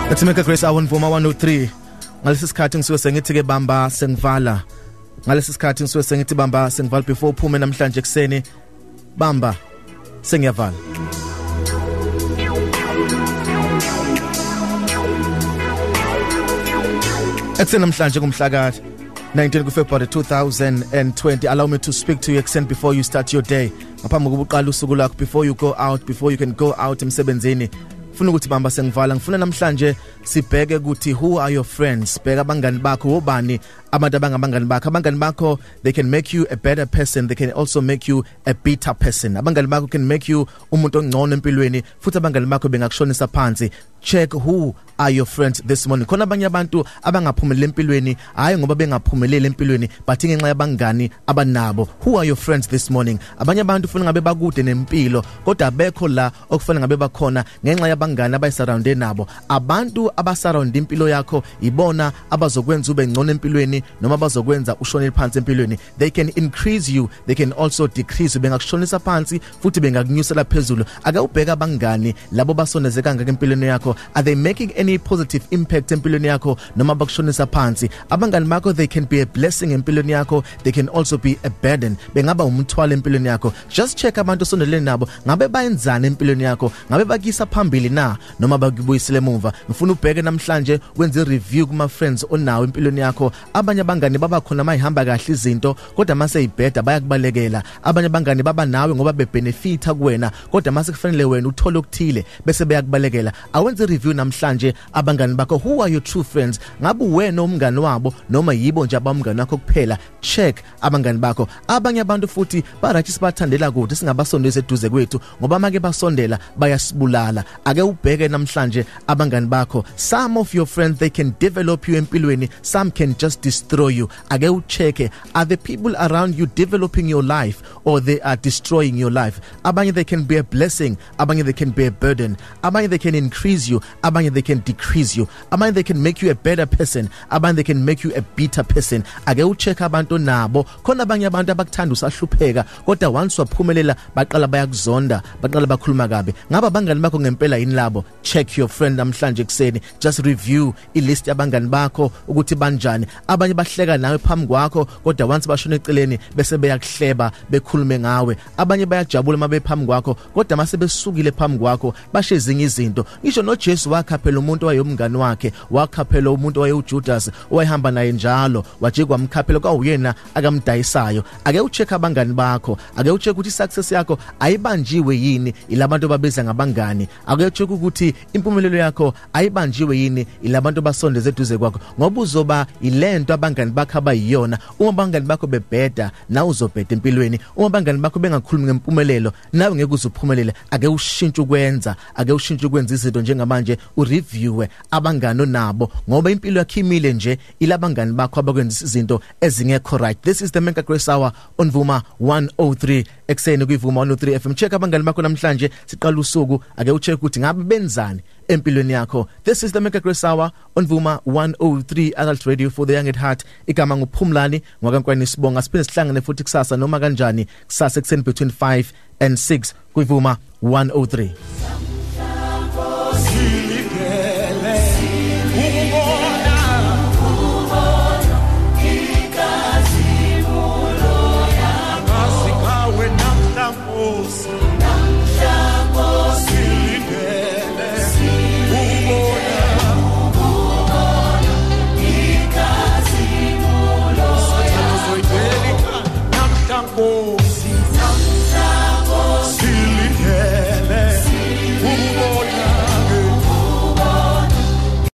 Let's make a grace hour Vuma 103. Ngalesi sikhathi ngisuke sengithi ke bamba sengivala. Ngalesi sikhathi ngisuke sengithi bamba sengivala before uphume namhlanje ekseni, bamba sengiyavala. Ekseni namhlanje ngumhla ka 19 kuFebruary 2020. Allow me to speak to you ekseni before you start your day. Ngaphambi kokuba uqale usuku lwakho, before you go out, before you can go out emsebenzini. Ngifuna ukuthi bamba sengivala. Ngifuna namhlanje sibheke ukuthi who are your friends. Bheka abangani bakho, obani abantu abangabangani bakho. Abangani bakho, they can make you a better person, they can also make you a bitter person. Abangani bakho can make you umuntu ongcono empilweni, futhi abangani bakho bengakushonisa phansi. Check who are your friends this morning. Khona abanye abantu abangaphumeleli empilweni, hayi ngoba bengaphumeleli empilweni, but ngenxa yabangani abanabo. Who are your friends this morning? Abanye abantu ufuna ngabe bakude nempilo, kodwa abekho la okufanele ngabe bakhona ngenxa yabangani abayisurrounde nabo. Abantu abasurround impilo yakho ibona abazokwenza ube ngcono empilweni noma bazokwenza ushone phansi empilweni. They can increase you, they can also decrease you. Bengakushonisa phansi futhi bengakunyusela phezulu. Ake ubheka abangani labo basondeze kangaka empilweni yakho. Are they making any positive impact empilweni yakho noma bakushonisa phansi? Abangani bakho, they can be a blessing empilweni yakho, they can also be a burden. Bengaba umthwalo empilweni yakho. Just check abantu osondelene nabo, ngabe bayenzani empilweni yakho, ngabe bakuyisa phambili na noma bakubuyisele emuva. Ngifuna ubheke namhlanje wenze review kuma friends onawo empilweni yakho. Abanye abangani baba khona mayihamba kahle izinto, kodwa mase ibheda bayakubalekela. Abanye abangani baba nawe ngoba bebenefita kuwena, kodwa mase kufanele wena uthole okuthile bese beyakubalekela. Awenze review namhlanje abangani bakho. Who are your true friends? Ngabe wena umngani wabo noma yibo nje abamngani wakho kuphela? Check abangani bakho. Abanye abantu futhi ba right, sibathandela kude, singabasondeza eduze kwethu, ngoba make basondela bayasibulala. Ake ubheke namhlanje abangani bakho. Some of your friends, they can develop you empilweni, some can just destroy you. Ake ucheck, are the people around you developing your life or they are destroying your life? Abanye they can be a blessing, abanye they can be a burden, abanye they can increase you, abanye they can decrease you, abanye they can make you a better person, abanye they can make you a bitter person. Ake ucheck abantu nabo. Khona abanye abantu abakuthanda usahlupheka, kodwa once waphumelela baqala bayakuzonda, baqala bakhuluma kabi. Ngaba abangani bakho ngempela yini labo? Check your friend namhlanje ekseni. Just review ilist yabangani bakho ukuthi banjani. Abanye bahleka nawe phambi kwakho, kodwa once bashona eceleni bese beyakuhleba, bekhulume ngawe. Abanye bayajabula uma bephambi kwakho, kodwa mase besukile phambi kwakho bashe ezinye izinto. Ngisho noJesu wakhaphela umuntu wayomngani wakhe, wakhaphela umuntu wayeUjudas owayehamba naye njalo, waje kwamkhaphela kwawuyena akamdayisayo. Ake ucheck abangani bakho, ake ucheck ukuthi success yakho ayibanjiwe yini ilabantu babiza ngabangani. Ake ucheck ukuthi impumelelo yakho ayibanjiwe yini ilabantu basondeze eduze kwakho, ngoba uzoba ilento abangani bakho abayiyona. Uma abangani bakho bebheda, nawe uzobheda empilweni. Uma abangani bakho bengakhulumi ngempumelelo, nawe ngeke uzuphumelele. Ake ushintshe ukwenza, ake ushintshe ukwenza izinto njengamanje, ureviewe abangani onabo, ngoba impilo yakho imile nje ilabangani bakho abakwenza izinto ezingekho right. This is the Mega Grace Hour on Vuma 103 ekseni kwiVuma 103 FM. Check abangani bakho namhlanje, siqala usuku. Ake ucheck ukuthi ngabe benzani empilweni yakho. This is the Mega Grace Hour on Vuma 103, Adult Radio for the Young at Heart. Igama nguPhumlani ngwakaNkwani sibonga. Siphinde sihlangane futhi kusasa noma kanjani kusasa ekseni between 5 and 6 kwiVuma 103.